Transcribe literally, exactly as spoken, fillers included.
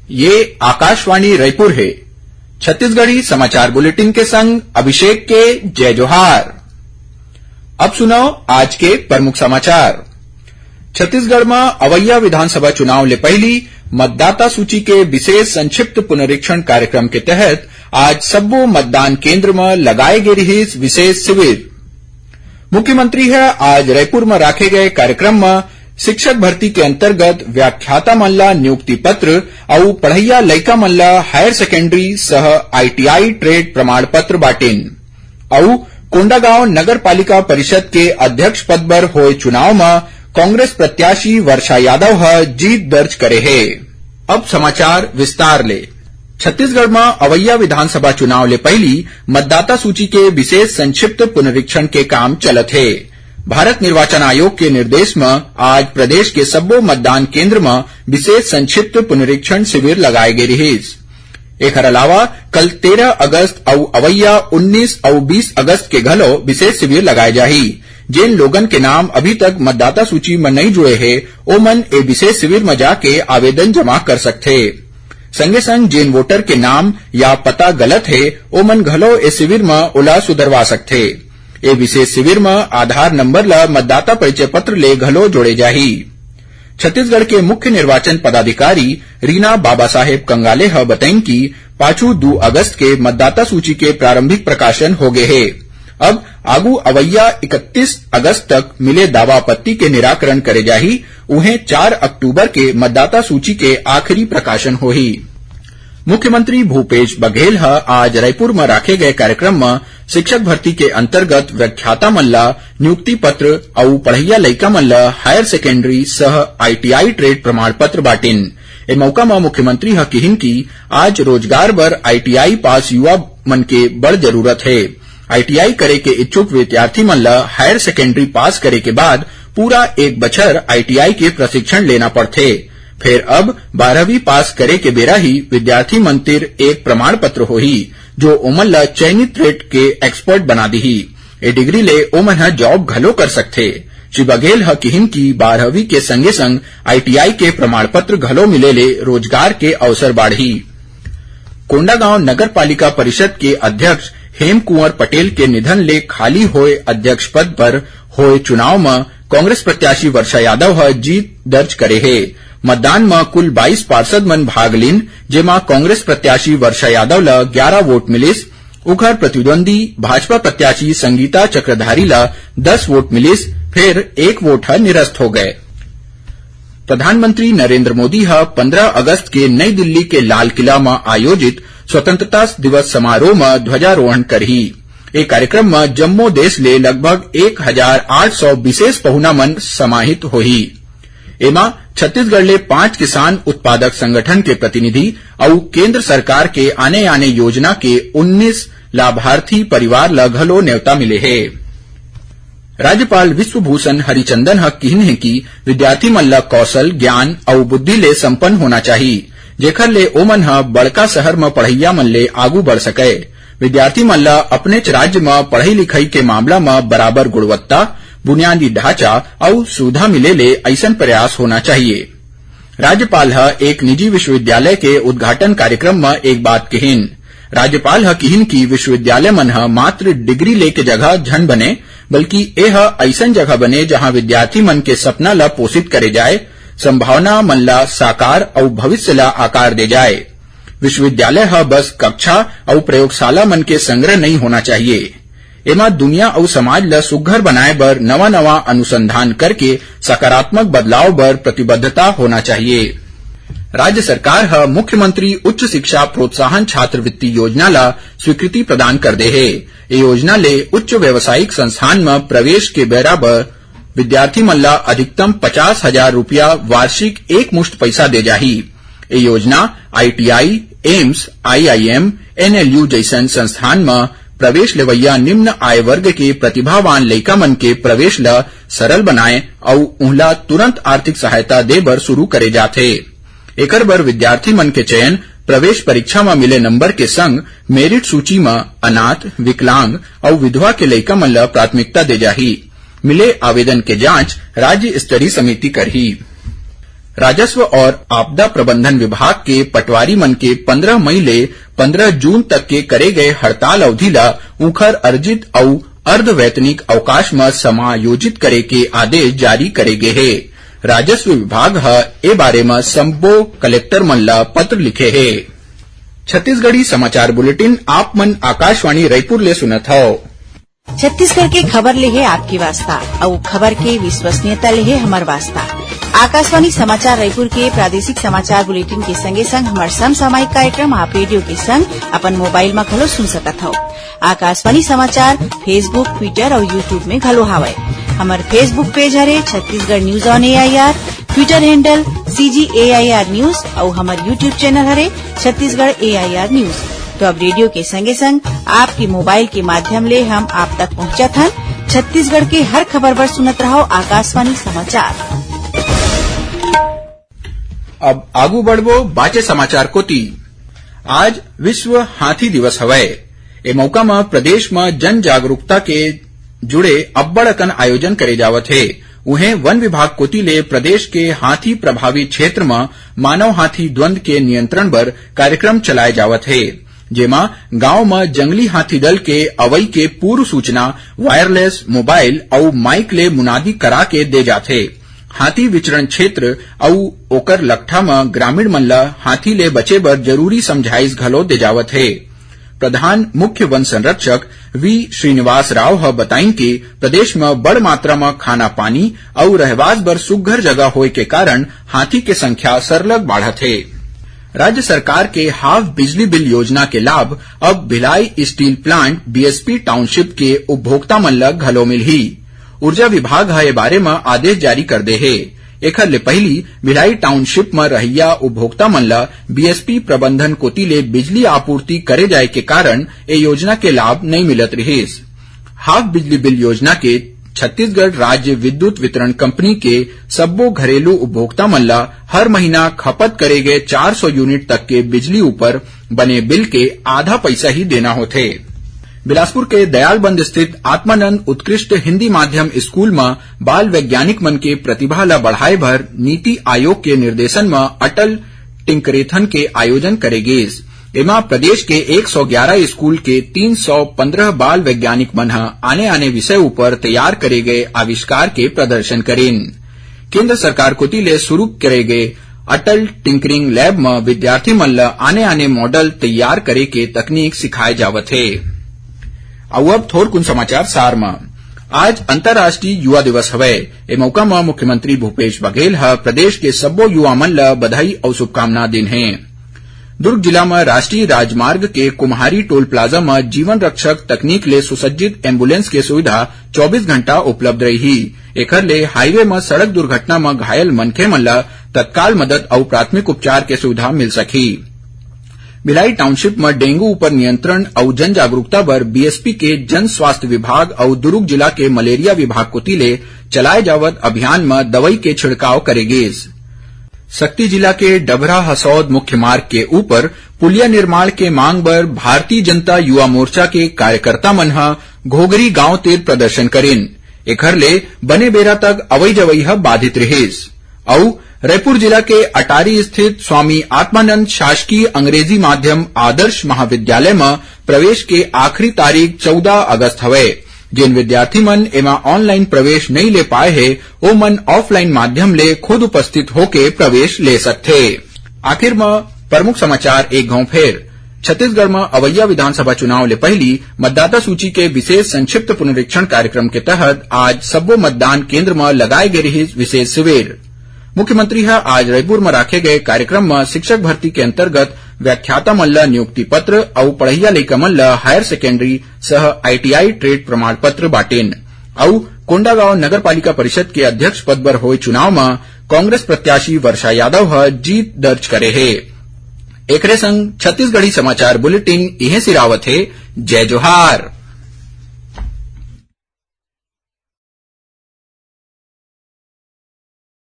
ये आकाशवाणी रायपुर हे। छत्तीसगढ़ी समाचार बुलेटिन के संग अभिषेक के जय जोहार। अब सुनव आज के प्रमुख समाचार। छत्तीसगढ़ म अवइया विधानसभा चुनाव ले पहिली मतदाता सूची के विशेष संक्षिप्त पुनरीक्षण कार्यक्रम के तहत आज सब्बो मतदान केंद्र म लगाए गे रिहिस विशेष शिविर। मुख्यमंत्री ह आज रायपुर म राखे गए कार्यक्रम म शिक्षक भर्ती के अंतर्गत व्याख्याता मन ला नियुक्ति पत्र अउ पढ़इया लइका मन ला हायर सेकेंडरी सह आईटीआई ट्रेड प्रमाण पत्र बांटिन। अउ कोंडागांव नगर पालिका परिषद के अध्यक्ष पद बर होए चुनाव म कांग्रेस प्रत्याशी वर्षा यादव ह जीत दर्ज करे हे। अब समाचार विस्तार ले। छत्तीसगढ़ म अवइया विधानसभा चुनाव ले पहिली मतदाता सूची के विशेष संक्षिप्त पुनरीक्षण के काम चलत हे। भारत निर्वाचन आयोग के निर्देश म आज प्रदेश के सब्बो मतदान केंद्र म विशेष संक्षिप्त पुनरीक्षण शिविर लगाए गे रिहिस। एखर अलावा कल तेरह अगस्त अउ अवइया उन्नीस अउ बीस अगस्त के घलो विशेष शिविर लगाए जाही। जेन लोगन के नाम अभी तक मतदाता सूची म नइ जुड़े हे, ओमन ए विशेष शिविर म जाके आवेदन जमा कर सकथे। संगे संग जेन वोटर के नाम या पता गलत हे, ओमन घलो ए शिविर म ओला सुधरवा सकथे। ए विशेष शिविर म आधार नंबर ल मतदाता परिचय पत्र ले घलो जोड़े जाही। छत्तीसगढ़ के मुख्य निर्वाचन पदाधिकारी रीना बाबा साहेब कंगाले ह बतइन कि पाछू दू अगस्त के मतदाता सूची के प्रारंभिक प्रकाशन हो गे हे। अब आगू अवइया इकतीस अगस्त तक मिले दावा आपत्ति के निराकरण करे जाही। उहें, चार अक्टूबर के मतदाता सूची के आखिरी प्रकाशन होही। मुख्यमंत्री भूपेश बघेल ह आज रायपुर म राखे गए कार्यक्रम म शिक्षक भर्ती के अंतर्गत व्याख्याता मन ला नियुक्ति पत्र अउ पढ़इया लइका मन ला हायर सेकेंडरी सह आईटीआई ट्रेड प्रमाण पत्र बांटिन। ए मौका म मुख्यमंत्री ह किहिन कि आज रोजगार बर आईटीआई पास युवा मन के बड़ जरूरत हे। आईटीआई करे के इच्छुक विद्यार्थी मन ल हायर सेकेंडरी पास करे के बाद पूरा एक बछर आईटीआई के प्रशिक्षण लेना पड़थे। फेर अब बारहवीं पास करे के बेरा ही विद्यार्थी मन तिर एक प्रमाण पत्र होही, जो ओमन ल चयनित ट्रेड के एक्सपर्ट बना दिही। ए डिग्री ले ओमन ह जॉब घलो कर सकथे। श्री बघेल ह किहिन कि बारहवीं के संगे संग आईटीआई के प्रमाण पत्र घलो मिले ले रोजगार के अवसर बाढ़ही। कोंडागांव नगर पालिका परिषद के अध्यक्ष हेमकुंवर पटेल के निधन ले खाली होए अध्यक्ष पद पर होए चुनाव म कांग्रेस प्रत्याशी वर्षा यादव ह जीत दर्ज करे हे। मतदान म कुल बाईस पार्षद मन भाग लीन, जेमा कांग्रेस प्रत्याशी वर्षा यादव ल ग्यारह वोट मिलिस, उखर प्रतिद्वंदी भाजपा प्रत्याशी संगीता चक्रधारी ल दस वोट मिलिस, फेर एक वोट ह निरस्त हो गए। प्रधानमंत्री नरेंद्र मोदी ह पंद्रह अगस्त के नई दिल्ली के लाल किला म आयोजित स्वतंत्रता दिवस समारोह म ध्वजारोहण करही। ए कार्यक्रम म जम्मो देश ले लगभग एक हजार आठ सौ विशेष पहुना मन समाहित होही। एमा छत्तीसगढ़ ले पांच किसान उत्पादक संगठन के प्रतिनिधि अउ केंद्र सरकार के आने-आने योजना के उन्नीस लाभार्थी परिवार ल घलो नेवता मिले हे। राज्यपाल विश्वभूषण हरिचंदन ह किहिन हे कि विद्यार्थी मन ल कौशल, ज्ञान अउ बुद्धि ले संपन्न होना चाही, जेखर ले ओमन ह बड़का शहर म पढ़इया मन ले आगू बढ़ सकय। विद्यार्थी मन ल अपनेच राज्य म पढ़ई लिखई के मामला म बराबर गुणवत्ता, बुनियादी ढांचा अउ सुविधा मिले ले अइसन प्रयास होना चाहिए। राज्यपाल ह एक निजी विश्वविद्यालय के उद्घाटन कार्यक्रम म एक बात किहिन। राज्यपाल ह किहिन कि विश्वविद्यालय मन ह मात्र डिग्री लेके जगह झन बने, बल्कि ए ह अइसन जगह बने, जहां विद्यार्थी मन के सपना ल पोषित करे जाए, संभावना मन ल साकार अउ भविष्य ल आकार दे जाए। विश्वविद्यालय ह बस कक्षा अउ प्रयोगशाला मन के संग्रह नइ होना चाहिए। एमा दुनिया अउ समाज ल सुघ्घर बनाए बर नवा-नवा अनुसंधान करके सकारात्मक बदलाव बर प्रतिबद्धता होना चाहिए। राज्य सरकार ह मुख्यमंत्री उच्च शिक्षा प्रोत्साहन छात्रवृत्ति योजना ल स्वीकृति प्रदान कर दे हे। ए योजना ले उच्च व्यावसायिक संस्थान म प्रवेश के बेरा बर विद्यार्थी मन ल अधिकतम पचास हजार रुपया वार्षिक एक मुश्त पइसा दे जाही। ए योजना आईटीआई, एम्स, आईआईएम, एनएलयू जइसन संस्थान म प्रवेश लेवइया निम्न आय वर्ग के प्रतिभावान लइका मन के प्रवेश ल सरल बनाए अउ उहला तुरंत आर्थिक सहायता दे बर शुरू करे जाथे। एकर बर विद्यार्थी मन के चयन प्रवेश परीक्षा म मिले नंबर के संग मेरिट सूची म अनाथ, विकलांग अउ विधवा के लइका मन ल प्राथमिकता दे जाही। मिले आवेदन के जांच राज्य स्तरीय समिति करही। राजस्व और आपदा प्रबंधन विभाग के पटवारी मन के पंद्रह मई ले पंद्रह जून तक के करे गए हड़ताल अवधि ला उंखर अर्जित अउ अर्धवैतनिक अवकाश म समायोजित करे के आदेश जारी करे गे हे। राजस्व विभाग ह ए बारे म सब्बो कलेक्टर मन ला पत्र लिखे हे। छत्तीसगढ़ी समाचार बुलेटिन आप मन आकाशवाणी रायपुर ले सुनत हव। छत्तीसगढ़ के खबर ले हे आपके वास्ता, अउ खबर के विश्वसनीयता ले हे हमर वास्ता। आकाशवाणी समाचार रायपुर के प्रादेशिक समाचार बुलेटिन के संगे संग हमर समसामयिक कार्यक्रम आप रेडियो के संग अपन मोबाइल म घलो सुन सकत हव। आकाशवाणी समाचार Facebook, Twitter अउ YouTube में घलो हावय। हमर Facebook पेज हरे Chhattisgarh news on AIR, Twitter handle CG AIR news अउ हमर YouTube चैनल हरे छत्तीसगढ़ एआईआर न्यूज। तो अब रेडियो के संगे संग आपके मोबाइल के माध्यम ले हम आप तक पहुंचत हन। छत्तीसगढ़ के हर खबर बर सुनत रहव आकाशवाणी समाचार। अब आगू बढ़बो बाचे समाचार कोति। आज विश्व हाथी दिवस हवय। ए मौका म प्रदेश म जन जागरूकता के जुड़े अब्बड़ अकन आयोजन करे जावत हे। उहें वन विभाग कोति ले प्रदेश के हाथी प्रभावित क्षेत्र म मानव हाथी द्वंद के नियंत्रण बर कार्यक्रम चलाए जावत हे, जेमा गांव म जंगली हाथी दल के अवई के पूर्व सूचना वायरलेस, मोबाइल अउ माइक ले मुनादी करा के दे जाथे। हाथी विचरण क्षेत्र अउ ओकर लकठा म ग्रामीण मन ल हाथी ले बचे बर जरूरी समझाइश घलो दे जावत हे। प्रधान मुख्य वन संरक्षक वी श्रीनिवास राव ह बताइन कि प्रदेश म बड़ मात्रा म खाना पानी अउ रहवास बर सुघ्घर जगह होए के कारण हाथी के संख्या सरलग बाढ़त हे। राज्य सरकार के हाफ बिजली बिल योजना के लाभ अब Bhilai steel plant BSP township के उपभोक्ता मन ल घलो मिलही। ऊर्जा विभाग ह ए बारे म आदेश जारी कर दे हे। एखर ले पहिली भिलाई टाउनशिप म रहइया उपभोक्ता मन ल बीएसपी प्रबंधन कोति ले बिजली आपूर्ति करे जाय के कारण ए योजना के लाभ नइ मिलत रिहिस। हाफ बिजली बिल योजना के छत्तीसगढ़ राज्य विद्युत वितरण कंपनी के सब्बो घरेलू उपभोक्ता मन ल हर महीना खपत करे गए चार सौ यूनिट तक के बिजली ऊपर बने बिल के आधा पैसा ही देना होथे। बिलासपुर के दयालबंद स्थित आत्मानंद उत्कृष्ट हिंदी माध्यम स्कूल म बाल वैज्ञानिक मन के प्रतिभा ल बढ़ाए बर नीति आयोग के निर्देशन म अटल टिंकरेथन के आयोजन करे गिस। एमा प्रदेश के एक सौ ग्यारह स्कूल के तीन सौ पंद्रह बाल वैज्ञानिक मन ह आने-आने विषय ऊपर तैयार करे गए आविष्कार के प्रदर्शन करिन। केंद्र सरकार कोति ले शुरू करे गए अटल टिंकरिंग लैब म विद्यार्थी मन ल आने-आने मॉडल तैयार करे के तकनीक सिखाए जावत हे। अउ अब थोरकुन समाचार सार म। आज अंतर्राष्ट्रीय युवा दिवस हवय। ए मौका म मुख्यमंत्री भूपेश बघेल ह प्रदेश के सब्बो युवा मन ल बधाई अउ शुभकामना दिन हे। दुर्ग जिला म राष्ट्रीय राजमार्ग के कुम्हारी टोल प्लाजा म जीवन रक्षक तकनीक ले सुसज्जित एम्बुलेंस के सुविधा चौबीस घंटा उपलब्ध रहिही। एखर ले हाईवे म सड़क दुर्घटना म घायल मनखे मन ल तत्काल मदद अउ प्राथमिक उपचार के सुविधा मिल सकही। भिलाई टाउनशिप म डेंगू ऊपर नियंत्रण अउ जन जागरूकता बर बीएसपी के जन स्वास्थ्य विभाग अउ दुरूग जिला के मलेरिया विभाग कोति ले चलाए जावत अभियान म दवई के छिड़काव करे गिस। सक्ती जिला के डभरा हसौद मुख्य मार्ग के ऊपर पुलिया निर्माण के मांग बर भारतीय जनता युवा मोर्चा के कार्यकर्ता मन ह घोघरी गांव तीर प्रदर्शन करिन। एखर ले बने बेरा तक अवई जवई ह बाधित रिहिस। अउ रायपुर जिला के अटारी स्थित स्वामी आत्मानंद शासकीय अंग्रेजी माध्यम आदर्श महाविद्यालय म प्रवेश के आखिरी तारीख चौदह अगस्त हवय। जेन विद्यार्थी मन एमा ऑनलाइन प्रवेश नइ ले पाए हे, ओमन ऑफलाइन माध्यम ले खुद उपस्थित होके प्रवेश ले सकथे। आखिर म प्रमुख समाचार एक घांव फेर। छत्तीसगढ़ म अवइया विधानसभा चुनाव ले पहिली मतदाता सूची के विशेष संक्षिप्त पुनरीक्षण कार्यक्रम के तहत आज सब्बो मतदान केंद्र म लगाए गे रिहिस विशेष शिविर। मुख्यमंत्री ह आज रायपुर म राखे गए कार्यक्रम म शिक्षक भर्ती के अंतर्गत व्याख्याता मन ल नियुक्ति पत्र अउ पढ़इया लइका मन ल हायर सेकेंडरी सह आईटीआई ट्रेड प्रमाण पत्र बांटिन। अउ कोंडागांव नगर पालिका परिषद के अध्यक्ष पद बर होए चुनाव म कांग्रेस प्रत्याशी वर्षा यादव ह जीत दर्ज करे हे। एकरे संग छत्तीसगढ़ी समाचार बुलेटिन इहें सिरावत हे। जय जोहार।